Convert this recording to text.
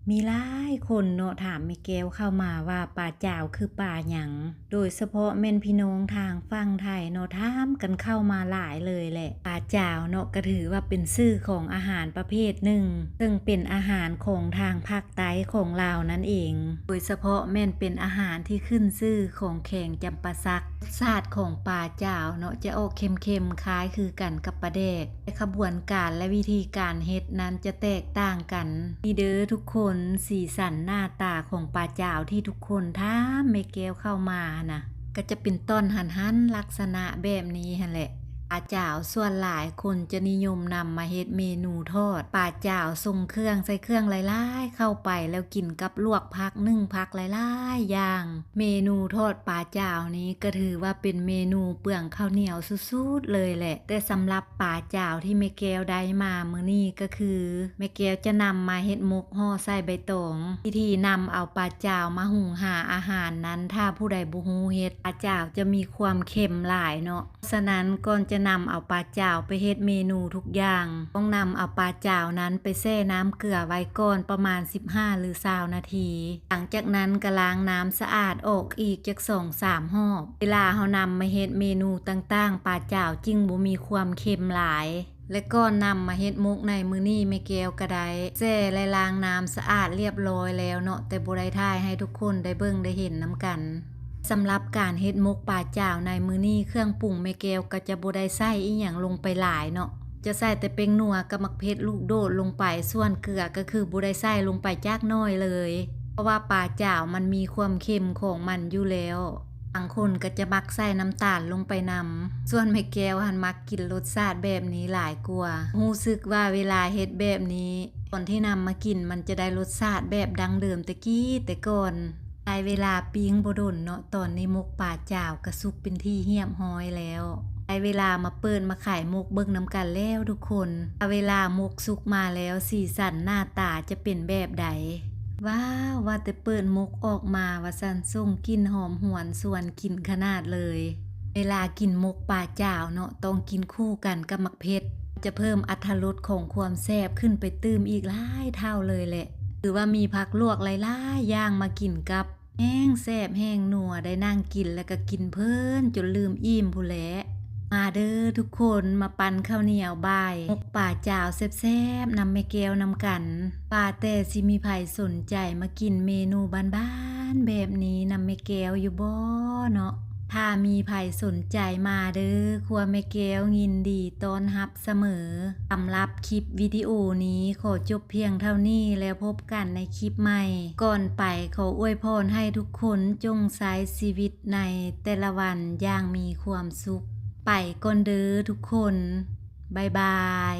ມີຫຼາຍຄົນເນາະ ຖາມແມ່ແກ້ວເຂົ້າມາວ່າປາຈາວຄືປາຫຍັງ? ໂດຍສະເພາະແມ່ນພີ່ນ້ອງທາງຝັ່ງໄທເນາະ ຖາມກັນເຂົ້າມາຫຼາຍເລີຍແຫຼະ. ປາຈາວເນາະ ກໍຖືວ່າເປັນຊື່ຂອງອາຫານປະເພດໜຶ່ງ ເຊິ່ງເປັນອາຫານຂອງທາງພາກໃຕ້ຂອງລາວນັ້ນເອງ. ໂດຍສະເພາະແມ່ນເປັນອາຫານທີ່ຂຶ້ນຊື່ຂອງແຂວງຈຳປາສັກ. ລົດຊາດຂອງປາຈາວເນາະ ຈະອອກເຄັມໆ ຄ້າຍຄືກັນກັບປາແດກ, ແຕ່ຂະບວນການ ແລະ ວິທີການເຮັດນັ້ນຈະແຕກຕ່າງກັນ. ນີ້ເດີທຸກຄົນ, ສີສັນໜ້າຕາຂອງປາຈາວທີ່ທຸກຄົນຖາມແມ່ແກ້ວເຂົ້າມາຫັ້ນນະ ກໍຈະເປັນຕ່ອນຫັນໆ ລັກສະນະແບບນີ້ຫັ້ນແຫຼະ. ປາຈາວສ່ວນຫຼາຍຄົນຈະນິຍົມນຳມາເຮັດເມນູທອດປາຈາວ ຊົງເຄື່ອງ ໃສ່ເຄື່ອງຫຼາຍໆເຂົ້າໄປ ແລ້ວກິນກັບລວກຜັກ ໜຶ້ງຜັກ ຫຼາຍໆຢ່າງ. ເມນູທອດປາຈາວນີ້ກໍຖືວ່າເປັນເມນູເປືອງເຂົ້າໜຽວສຸດໆເລີຍແຫຼະ. ແຕ່ສຳລັບປາຈາວທີ່ແມ່ແກ້ວໄດ້ມາມື້ນີ້ກໍຄື ແມ່ແກ້ວຈະນຳມາເຮັດໝົກຫໍ່ໃສ່ໃບຕອງ. ວິທີນຳເອົາປາຈາວມາຫຸງຫາອາຫານນັ້ນ ຖ້າຜູ້ໃດບໍ່ຮູ້ເຮັດ, ປາຈາວຈະມີຄວາມເຄັມຫຼາຍເນາະ. ສະນັ້ນ ກ່ອນຈະນຳເອົາປາຈາວໄປເຮັດເມນູທຸກຢ່າງ, ຕ້ອງນຳເອົາປາຈາວນັ້ນໄປແຊ່ນ້ຳເກືອໄວ້ກ່ອນປະມານສິບຫ້າ ຫຼື ຊາວນາທີ. ຫຼັງຈາກນັ້ນກໍລ້າງນ້ຳສະອາດອອກອີກຈັກສອງສາມຮອບ. ເວລາເຮົານຳມາເຮັດເມນູຕ່າງໆ, ປາຈາວຈຶ່ງບໍ່ມີຄວາມເຄັມຫຼາຍ. ແລະ ກ່ອນນຳມາເຮັດໝົກໃນມື້ນີ້, ແມ່ແກ້ວກໍໄດ້ແຊ່ ແລະ ລ້າງນ້ຳສະອາດລຽບລ້ອຍແລ້ວເນາະ, ແຕ່ບໍ່ໄດ້ຖ່າຍໃຫ້ທຸກຄົນໄດ້ເບິ່ງໄດ້ເຫັນນຳກັນ. ສຳລັບການເຮັດໝົກປາຈາວໃນມື້ນີ້, ເຄື່ອງປຸງແມ່ແກ້ວກໍຈະບໍ່ໄດ້ໃສ່ອີ່ຫຍັງລົງໄປຫຼາຍເນາະ, ຈະໃສ່ແຕ່ແປ້ງນົວກັບໝາກເຜັດລູກໂດດລົງໄປ, ສ່ວນເກືອກໍຄືບໍ່ໄດ້ໃສ່ລົງໄປຈັກໜ້ອຍເລີຍ, ເພາະວ່າປາຈາວມັນມີຄວາມເຄັມຂອງມັນຢູ່ແລ້ວ. ບາງຄົນກໍຈະມັກໃສ່ນ້ຳຕານລົງໄປນຳ, ສ່ວນແມ່ແກ້ວຫັ້ນມັກກິນລົດຊາດແບບນີ້ຫຼາຍກວ່າ. ຮູ້ສຶກວ່າເວລາເຮັດແບບນີ້, ຕອນທີ່ນຳມາກິນມັນຈະໄດ້ລົດຊາດແບບດັ້ງເດີມແຕ່ກີ້ແຕ່ກ່ອນ. ໃຊ້ເວລາປີ້ງບໍ່ດົນເນາະ, ຕອນນີ້ໝົກປາຈາວກໍສຸກເປັນທີ່ຮຽບຮ້ອຍແລ້ວ. ໄດ້ເວລາມາເປີດມາໄຂໝົກເບິ່ງນຳກັນແລ້ວທຸກຄົນ. ຖ້າເວລາໝົກສຸກມາແລ້ວ, ສີສັນໜ້າຕາຈະເປັນແບບໃດ? ວ້າວ, ວ່າແຕ່ເປີດໝົກອອກມາວ່າຊັ້ນ, ສົ່ງກິ່ນຫອມຫວນຊວນກິນຂະໜາດເລີຍ. ເວລາກິນໝົກປາຈາວເນາະ, ຕ້ອງກິນຄູ່ກັນກັບໝາກເຜັດ, ຈະເພີ່ມອັດຖະລົດຂອງຄວາມແຊບຂຶ້ນໄປຕື່ມອີກຫຼາຍເທົ່າເລີຍແຫຼະ. ຖືວ່າມີຜັກລວກຫຼາຍໆຢ່າງມາກິນກັບ, ແຮງແຊບແຮງນົວ, ໄດ້ນັ່ງກິນແລ້ວກໍກິນເພີນຈົນລືມອີ່ມພຸ້ນແຫຼະ. ມາເດີທຸກຄົນ, ມາປັ້ນເຂົ້າໜຽວບ່າຍ ໝົກປາຈາວແຊບໆນຳແມ່ແກ້ວນຳກັນ. ວ່າແຕ່ຊິມີໃຜສົນໃຈມາກິນເມນູບ້ານໆແບບນີ້ນຳແມ່ແກ້ວຢູ່ບໍ່ເນາະ? ຖ້າມີໃຜສົນໃຈມາເດີ, ຄົວແມ່ແກ້ວຍິນດີຕ້ອນຮັບສະເໝີ. ສຳລັບຄລິບວິດີໂອນີ້ຂໍຈົບພຽງເທົ່ານີ້ ແລ້ວພົບກັນໃນຄລິບໃໝ່. ກ່ອນໄປ, ຂໍອວຍພອນໃຫ້ທຸກຄົນຈົ່ງໃຊ້ຊີວິດໃນແຕ່ລະວັນຢ່າງມີຄວາມສຸກ. ໄປກ່ອນເດີທຸກຄົນ. ບາຍບາຍ.